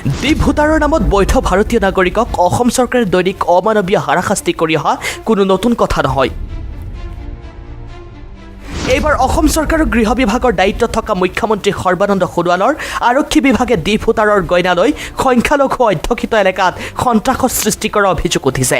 D ভোটাৰৰ নামত বৈধ ভাৰতীয় নাগৰিকক অসম চৰকাৰে দৈনিক অমানৱীয় হাৰাশাস্তি কৰি অহা কোনো নতুন কথা নহয়। এইবাৰ অসম চৰকাৰৰ গৃহ বিভাগৰ দায়িত্বত থকা মুখ্যমন্ত্ৰী সৰ্বানন্দ সোণোৱালৰ আৰক্ষী বিভাগে ডি ভোটাৰৰ গইনা লৈ সংখ্যালঘু অধ্যুষিত এলেকাত সন্ত্ৰাসৰ সৃষ্টি কৰাৰ অভিযোগ উঠিছে।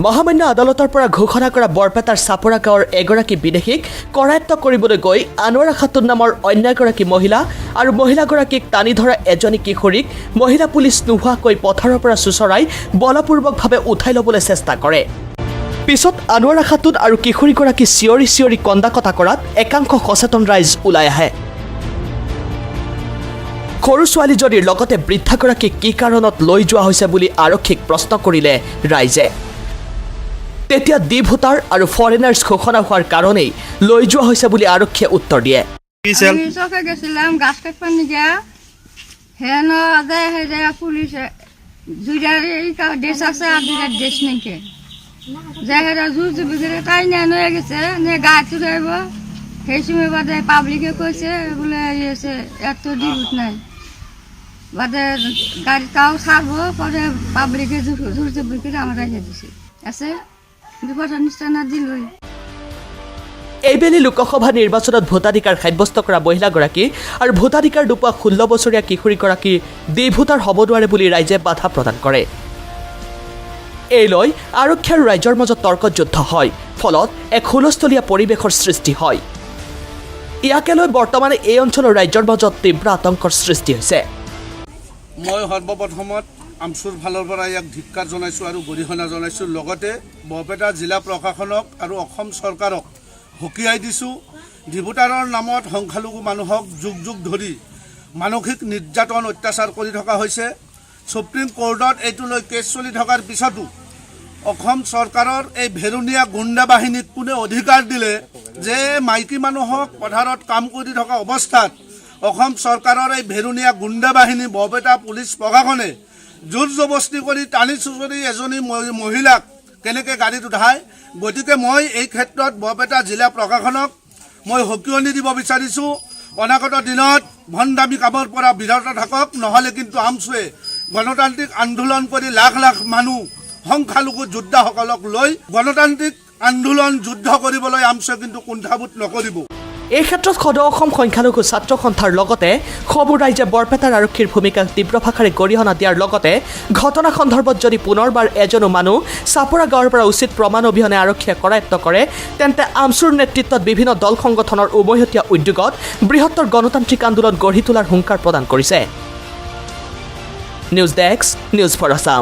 মহামান্য আদালতৰ পৰা ঘোষণা কৰা বৰপেটাৰ চাপৰা গাঁৱৰ এগৰাকী বিদেশীক কৰায়ত্ব কৰিবলৈ গৈ আনোৱাৰা খাতুন নামৰ অন্য এগৰাকী মহিলা আৰু মহিলাগৰাকীক টানি ধৰা এজনী কিশোৰীক মহিলা পুলিচ নোহোৱাকৈ পথাৰৰ পৰা চোঁচৰাই বলপূৰ্বকভাৱে উঠাই ল'বলৈ চেষ্টা কৰে। পিছত আনোৱাৰা খাতুন আৰু কিশোৰীগৰাকী চিঞৰি চিঞৰি কন্দা কটা কৰাত একাংশ সচেতন ৰাইজ ওলাই আহে। সৰু ছোৱালীজনীৰ লগতে বৃদ্ধাগৰাকীক কি কাৰণত লৈ যোৱা হৈছে বুলি আৰক্ষীক প্ৰশ্ন কৰিলে ৰাইজে। তেতিয়া ডি ভোটাৰ আৰু ফৰেনাৰ্ছ ঘোষণা হোৱাৰ কাৰণেই লৈ যোৱা হৈছে বুলি আৰক্ষীয়ে উত্তৰ দিয়ে। কি? আমি চকে গেছিলাম গাছ কাটবার নিগা। হেন যায় হে যায় পুলিশে দুইটার এই ড্রেস আছে আর দুইটার ড্রেস নেই। যায় হেরা জোর জবি করে তাই নিয়ে নয়ে গেছে, নিয়ে গা চুরাইব। সেই সময় বাদে পাবলিকে কইছে বলে ইয়েছে এত ডিবুট নাই, বাদে গাড়ি তাও ছাড়বো। পরে পাবলিকে জোর জবি করে আমরা রেখে দিছে। আছে বিপদ নিষ্ঠা না দিলই। এইবেলি লোকসভা নিৰ্বাচনত ভোটাধিকাৰ সাব্যস্ত কৰা মহিলাগৰাকী আৰু ভোটাধিকাৰ নোপোৱা 16 বছৰীয়া কিশোৰীগৰাকী ডি ভোটাৰ হ'ব নোৱাৰে বুলি ৰাইজে বাধা প্ৰদান কৰে। এই লৈ আৰক্ষী আৰু ৰাইজৰ মাজত তৰ্কযুদ্ধ হয়। ফলত এক হুলস্থলীয়া পৰিৱেশৰ সৃষ্টি হয়। ইয়াকে লৈ বৰ্তমানে এই অঞ্চলৰ ৰাইজৰ মাজত তীব্ৰ আতংকৰ সৃষ্টি হৈছে। মই সৰ্বপ্ৰথমত আমচুৰ ফালৰ পৰা ইয়াক ধিক্কাৰ জনাইছোঁ আৰু গৰিহণা জনাইছোঁ। লগতে বৰপেটা জিলা প্ৰশাসনক আৰু অসম চৰকাৰক সকীয়াই দিছোঁ, ডি ভোটাৰৰ নামত সংখ্যালঘু মানুহক যুগ যুগ ধৰি মানসিক নিৰ্যাতন, অত্যাচাৰ কৰি থকা হৈছে। ছুপ্ৰিম কোৰ্টত এইটো লৈ কেছ চলি থকাৰ পিছতো অসম চৰকাৰৰ এই ভেৰুণীয়া গুণ্ডা বাহিনীক কোনে অধিকাৰ দিলে যে মাইকী মানুহক পথাৰত কাম কৰি থকা অৱস্থাত অসম চৰকাৰৰ এই ভেৰুণীয়া গুণ্ডা বাহিনী, বৰপেটা পুলিচ প্ৰশাসনে জোৰ জবস্তি কৰি টানি চুচৰি এজনী মহিলাক কেনেকৈ গাড়ীত উঠায়? গতিকে মই এই ক্ষেত্ৰত বৰপেটা জিলা প্ৰশাসনক মই সকিয়নি দিব বিচাৰিছোঁ, অনাগত দিনত ভণ্ডামী কামৰ পৰা বিৰত থাকক, নহ'লে কিন্তু আমচুৱে গণতান্ত্ৰিক আন্দোলন কৰি লাখ লাখ মানুহ, সংখ্যালঘু যোদ্ধাসকলক লৈ গণতান্ত্ৰিক আন্দোলন যুদ্ধ কৰিবলৈ আমচুৱে কিন্তু কুণ্ঠাবোধ নকৰিব। এই ক্ষেত্ৰত সদৌ অসম সংখ্যালঘু ছাত্ৰ সন্থাৰ লগতে সমূহ ৰাইজে বৰপেটাৰ আৰক্ষীৰ ভূমিকাক তীব্ৰ ভাষাৰে গৰিহণা দিয়াৰ লগতে ঘটনা সন্দৰ্ভত যদি পুনৰবাৰ এজনো মানুহ চাপৰা গাঁৱৰ পৰা উচিত প্ৰমাণ অবিহনে আৰক্ষীয়ে কৰায়ত্ব কৰে, তেন্তে আমচুৰ নেতৃত্বত বিভিন্ন দল সংগঠনৰ উমৈহতীয়া উদ্যোগত বৃহত্তৰ গণতান্ত্ৰিক আন্দোলন গঢ়ি তোলাৰ হুংকাৰ প্ৰদান কৰিছে। News desk, news for Assam.